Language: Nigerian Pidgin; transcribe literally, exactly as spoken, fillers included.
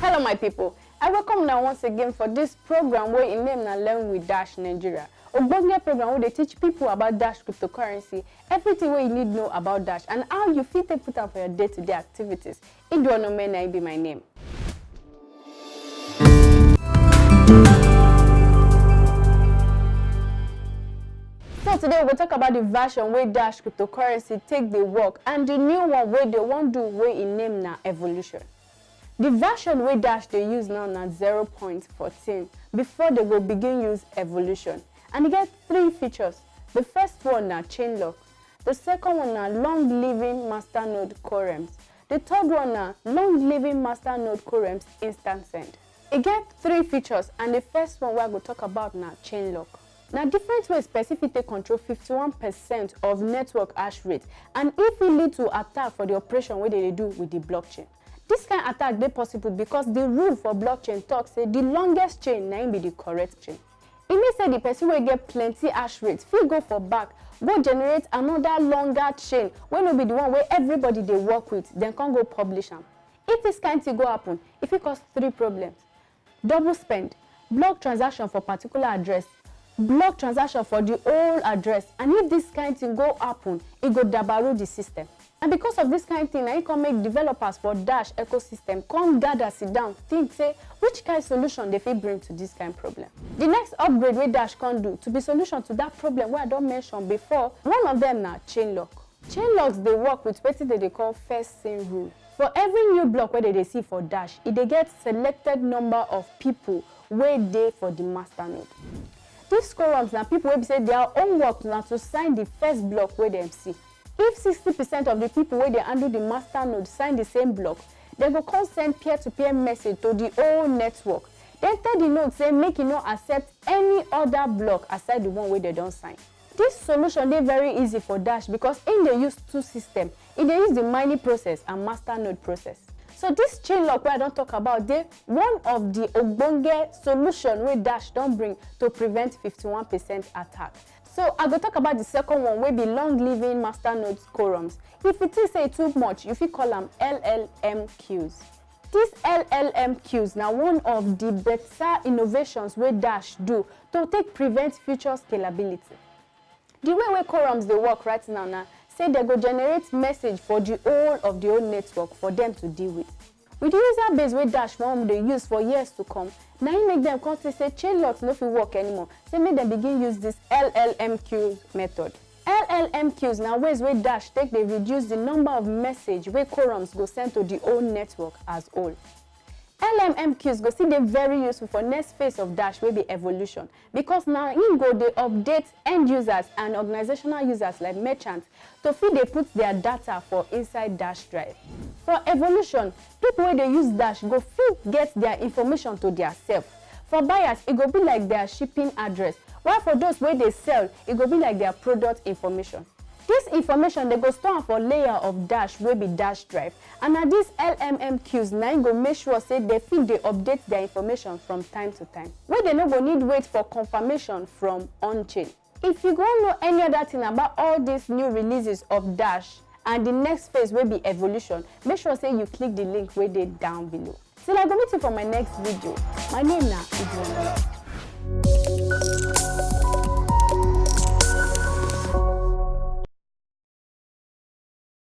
Hello, my people. I welcome now once again for this program where in name na Learn with Dash Nigeria. Ogbonge program where they teach people about Dash cryptocurrency, everything where you need know about Dash, and how you fit take put up for your day-to-day activities. Iduono Mena be my name. So today we go talk about the version where Dash cryptocurrency take the work and the new one where they won't do where in name na evolution. The version wey Dash dey use now na zero point fourteen before they go begin use evolution, and e get three features. The first one na chain lock, the second one na long living masternode quorums, the third one na long living masternode quorums instant send. E get three features, and the first one wey I go talk about na chain lock. Na different ways person fit take control fifty-one percent of network hash rate, and e fit lead to attack for the operation wey they dey do with the blockchain. This kind attack dey possible because the rule for blockchain talk say the longest chain na im be the correct chain. E mean say the person wey get plenty hash rate fit go for back, go generate another longer chain wey no be the one wey everybody dey work with, then come go publish am. If this kind thing go happen, e fit cause three problems. Double spend, block transaction for particular address, block transaction for the whole address, and if this kind thing go happen, e go dabaru the system. And because of this kind thing, na e come make developers for Dash ecosystem come gather sit down, think say which kind solution they fit bring to this kind problem. The next upgrade wey Dash can do to be solution to that problem wey I don mention before, one of them na chain lock. Chain locks dey work with wetin they dey call first seen rule. For every new block wey they dey see for Dash, e dey get selected number of people wey dey for the masternode. These quorums na people wey be say their own work na to sign the first block wey dem see. If sixty percent of the people wey dey handle the masternode sign the same block, dem go come send peer-to-peer message to the whole network. Dem tell the node say make e no accept any other block aside the one wey dem don sign. This solution dey very easy for Dash because im dey use two system. E dey use the mining process and masternode process. So this chain lock wey I don talk about dey one of the ogbonge solution wey Dash don bring to prevent fifty-one percent attack. So I go talk about the second one wey be long living masternode quorums. If you think say e too much, you fit call am L L M Qs. These L L M Qs na one of the better innovations wey Dash do to take prevent future scalability. The way wey quorums dey work right now na say they go generate message for the whole of the whole network for them to deal with. With the user base wey Dash wan dey use for years to come, na im make dem come see say chain locks no fit work anymore, say make dem begin use this L L M Q method. L L M Qs na ways wey Dash take dey reduce the number of message wey quorums go send to the whole network as whole. L M M Qs go still dey very useful for next phase of Dash wey be evolution, because na im go dey update end users and organizational users like merchants to fit dey put their data for inside Dash Drive. For evolution, people wey dey use Dash go fit get their information to their self. For buyers, e go be like their shipping address, while for those wey dey sell, e go be like their product information. This information, they go store am for layer of Dash wey be Dash Drive, and na these L M M Qs na im go make sure say they fit dey update their information from time to time, wey they no go need wait for confirmation from on-chain. If you go know any other thing about all these new releases of Dash and the next phase wey be evolution, make sure say you click the link wey dey down below. Till I go meet you for my next video. My name na Ijeoma.